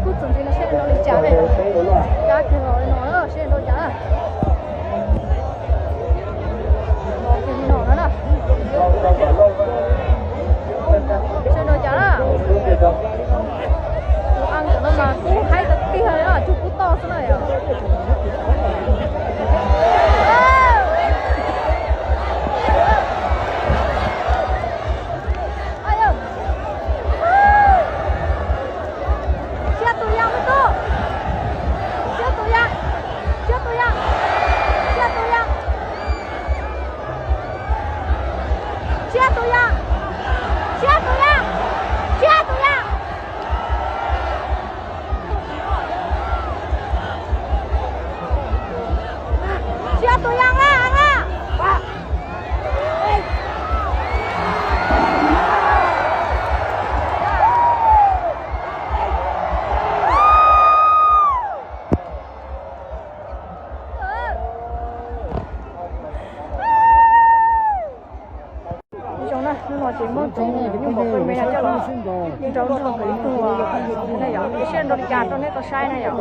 Kuj txuas ntxiv no seb nrau li cas ne. Cab kiag los li no na, seb nrau li cas na. Los kiag li no na na. Seb nrau li cas na. Tus a ntawm no mas kub haib tiag tiag li na, cug kub toj xwb na yom. Siab tus yam me tub. Siab tus yam. Siab tus yam. Siab tus yam. Siab tus yam. Siab tus yam. Siab tus yam. Siab tus yam na na. Zoo na, hnub no ces muab tus nyuj npaum peb mev no coj los nrau nrog nkawd ib tug na yom, seb nrau li cas rau nej tau saib na yom.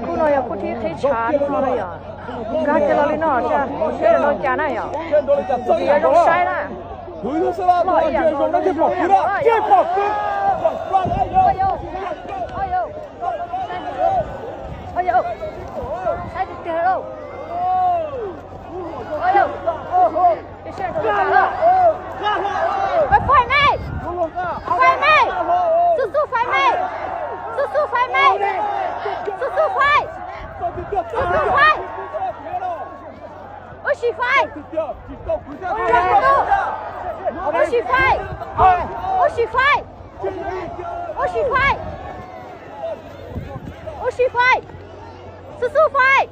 Khub no yog khub thib qhib tshav hnub no na yom. Nkag kiag los li no seb nrau li cas na yom. Yuav zoo saib na. Loj ib yam nkaus zoo ib yam nkaus na yom. Saib tiag tiag lauj. Faib me, faib me, xub xub faib me, xub xub faib me, xub xub faib, xub xub faib, ua si faib, ua si faib, ua si faib, ua si faib, ua si faib, xub xub faib.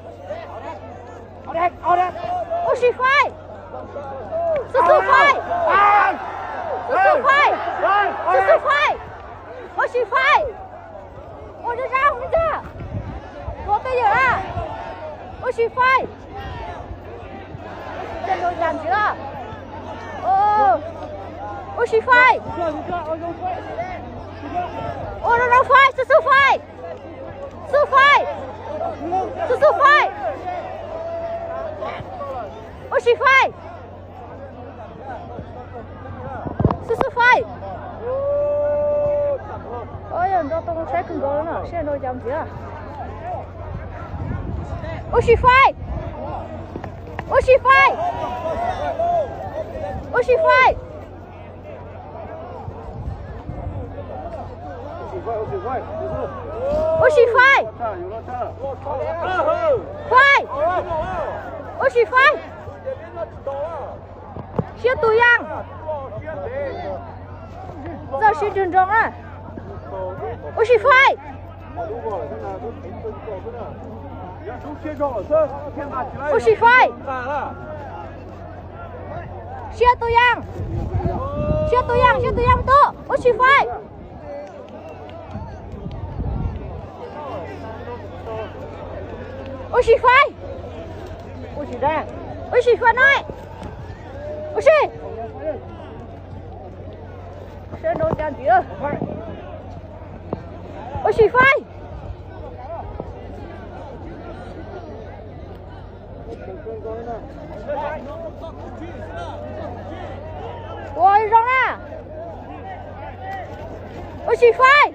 Ua si faib! Xub xub faib! Xub xub faib! Xub xub faib! Ua si faib! Ua zaj zaj me ntag. Tuav tej yawm a. Ua si faib! Ua si faib! Ua zoo zoo faib! Xub xub faib! Xub faib! Xub xub faib! Ua si faib! Xub xub faib! Yog nrau tau saib kawg nkaus li no, seb nrau cas ntxiv. Ua si faib! Ua si faib! Ua si faib! Ua si faib! Faib! Ua si faib! Siab tus yam! Txawj siab nrog nroo na! Ua si faib! Ua si faib! Siab tus yam! Siab tus yam, siab tus yam tuaj! Ua si faib! Ua si faib! Ua si faib no! Ua si! Seb nrau cas ntxiv. Ua si faib! Ua zoo na! Ua si faib!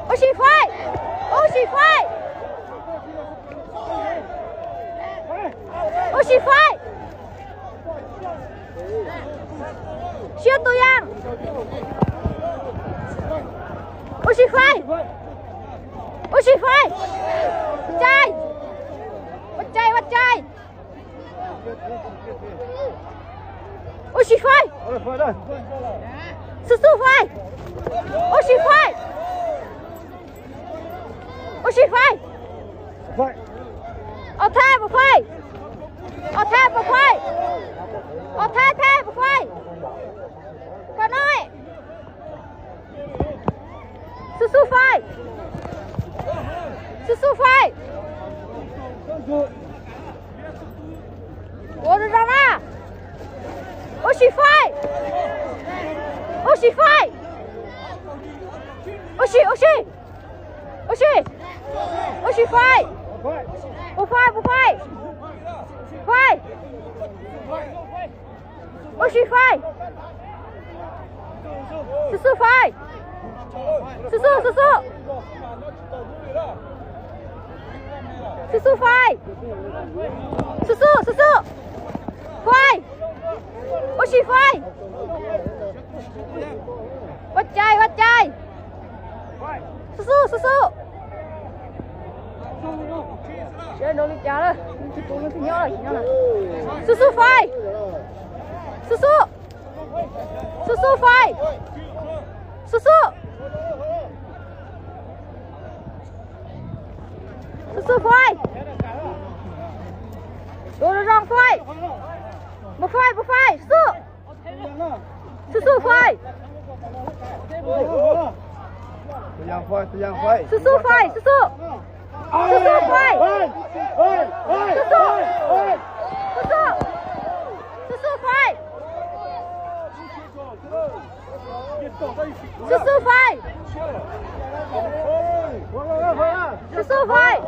Ua si faib! Ua si faib! Ua si faib! Siab tus yam! Ua si faib! Ua si faib! Cai! Ua cai, ua cai! Ua si faib! Xub xub faib! Ua si faib! Ua si faib! Ob thaib puas faib? Ob thaib puas faib? Ob thaib thaib puas faib? Kom no. Xub xub faib! Xub xub faib! Ua zoo zoo na! Ua si faib! Ua si faib! Ua si, ua si! Ua si, ua si faib, ua faib, ua faib, faib, ua si faib, xub xub faib, xub xub, xub xub, xub xub faib, xub xub, xub xub, faib, ua si faib, ua cai, ua cai, xub xub, xub xub. Sawv daws li cas lawm, tsis pom leej twg nyob lawm, nyob lawm. Xub xub faib, xub xub, xub xub faib, xub xub, xub xub faib, ua zoo faib, mus faib, mus faib, xub xub, xub xub faib, xub xub faib, xub xub, xub xub faib, xub xub, xub xub, xub xub faib, xub xub faib, xub xub faib.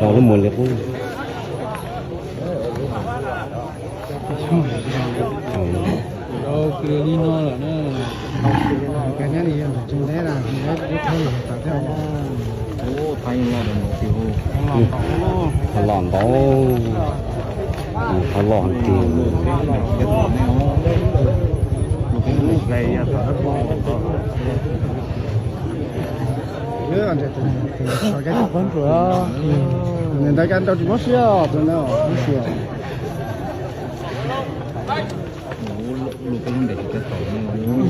Rau lub muag li qub. Rau kis li no lawm na. Thaum los ntau, thaum los tiag. Ntawd cas nrau tsis mob siab, tus no mob siab.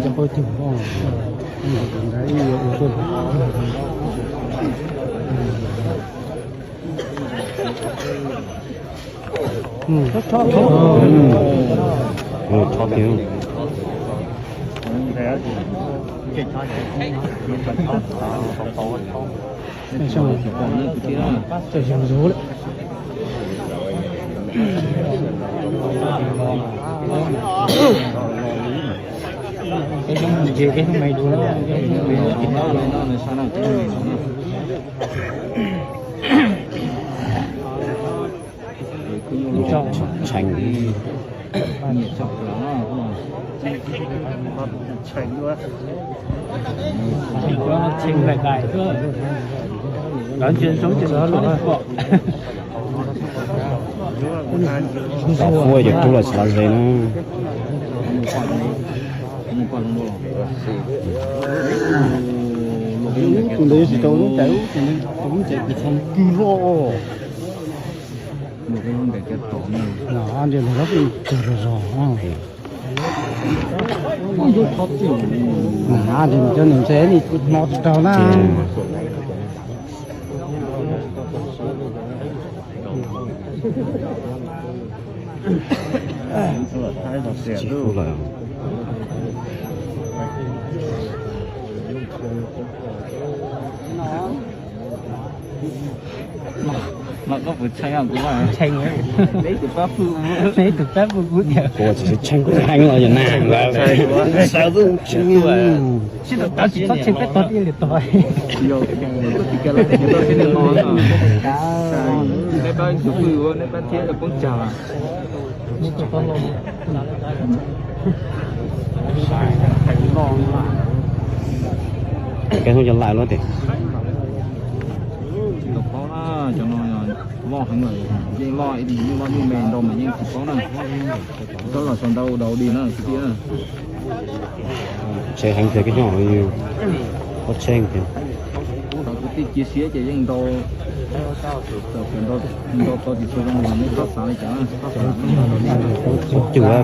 Tso tiag. Tshee. Ntxim qhuav ces rub los tsis los ze na. Tus ntawd yuav tsis tau lub cai, tus ntawd tau lub cai kwv txha kwv loj. Ntawm lub tug zog zog. Ntawm cov niam ntse nim hmo tsis tau na. Mas koj puas tshee kuv? Tshee, neb tus pab pw, neb tus pab pw kuv tias kuv tsis tshee, kuv heev los yog nag ntawd. Sawv tsees tsis txhob tshee peb tog tib li tog. Neb pab tus pw, neb pab thiab poob tsag. Kev hu cov lais luaj tiag. Tsis tau paub na, cov no loj heev lawm, yeej loj ib dim, yeej loj yeej me ntau mas yeej tsis paub na. Tsis tau los sau ntau ua dau di na kwv tij na. Tshee heev tiag, koj nyob qhov twg tshee tiag. Thaum kwv tij cia siab ces yeej ntau, ntau tau tsis tshua zoo los nej txhob xav li cas. Cua.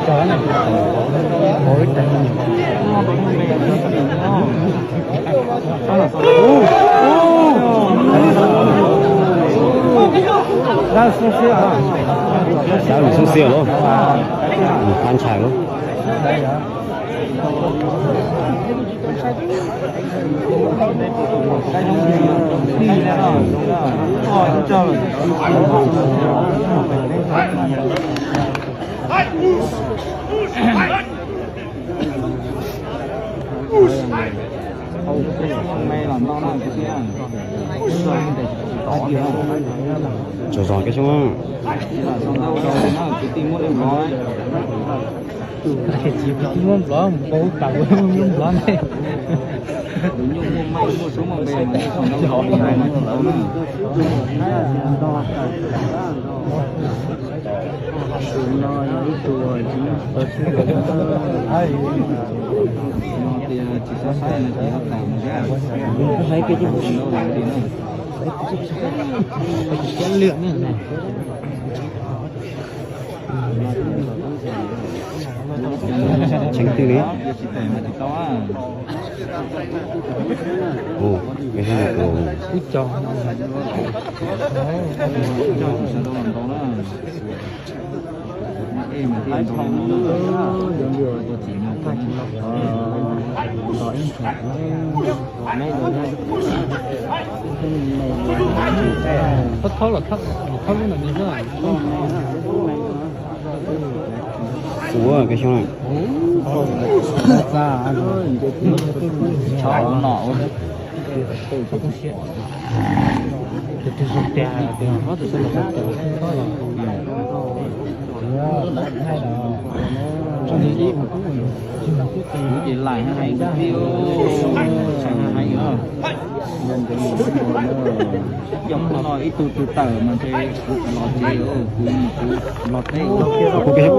Dab lus xub xiab los, qab ntshai los. Tsaug zog koj xyoob. Kwv tij muab nplov, nplov ntej. Tus nyuj muaj maij muaj suab muaj npe mas tus ntau ntau li hais no tus ntau na. Tus no yog ib tug tsis muaj xov xwm no, tias tsis txhob saib no ces yog tas mus thiab. Tus ntau li na. Tseev twg li? Ub, ib co. Thob, thob los thob, thob lub ntawm no xwb. Ua koj xyoob. Tshov no. Ces laim hais tias, hais hais, cov no ib tug tus tawm mas ntshe kuv los tsev, kuv mus kuv los teb.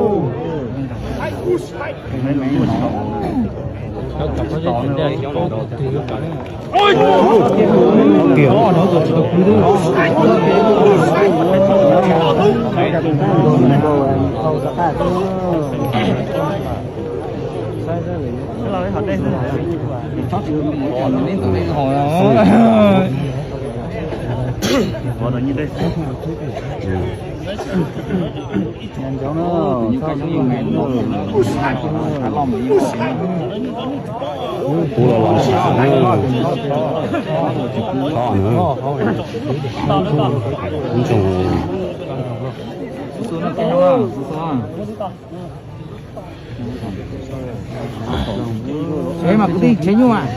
Kuv los los ntshai na. Ntsoog. Mas kwv tij, tsev nyuj mas.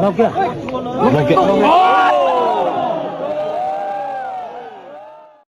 Los kiag. Los kiag.